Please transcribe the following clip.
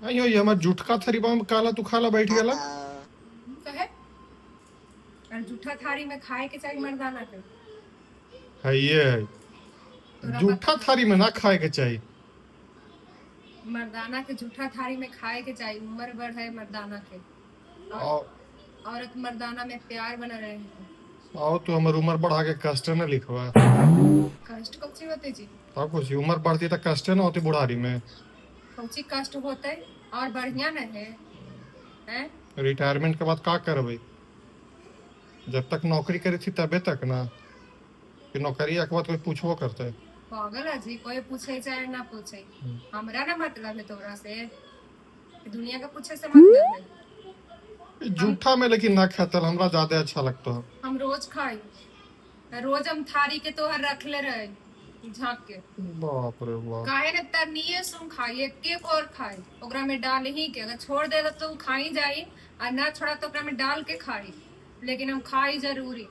अयो, ये हमर जूठका थरीबा में काला तू खाला बैठ गेला। कहे और जूठा थाली में खाए के चाही मर्दाना के। है ये है। तोरा जूठा थारी में ना खाए के चाही। मर्दाना के जूठा थाली में खाए के चाही, उम्र बढ़ है मर्दाना के। आओ। औरत मर्दाना में प्यार बना रहे है। आओ, तू हमर उम्र बढ़ा के कष्ट न लिखवा। कष्ट कौची होते जी? तब कुछ उम्र बढ़ती तो कष्ट न होती बुढ़ारी में। कौची कष्ट होते और बढ़िया न है, हैं? रिटायरमेंट के बाद का करबै? जब तक नौकरी करी थी तबे तक ना, कि नौकरी के बाद कोई पूछबो करते? पागल है जी, कोई पूछे चाहे ना पूछे, हमरा ना मतलब है तोरा से, दुनिया का पूछे से मतलब है। जूठा में लेकिन ना खाता, हमरा ज्यादा अच्छा लगता है। हम रोज खाई, रोज हम थारी के तोहर रखले रहे झाँक के। बाप रे बाप। काहे न तनिए सुन खाई, एक और खाई, ओकरा में डाल ही के, अगर छोड़ दे तो खाई जाई आ ना छोड़ा तो ओकरा में डाल के खाई, लेकिन हम खाई जरूरी।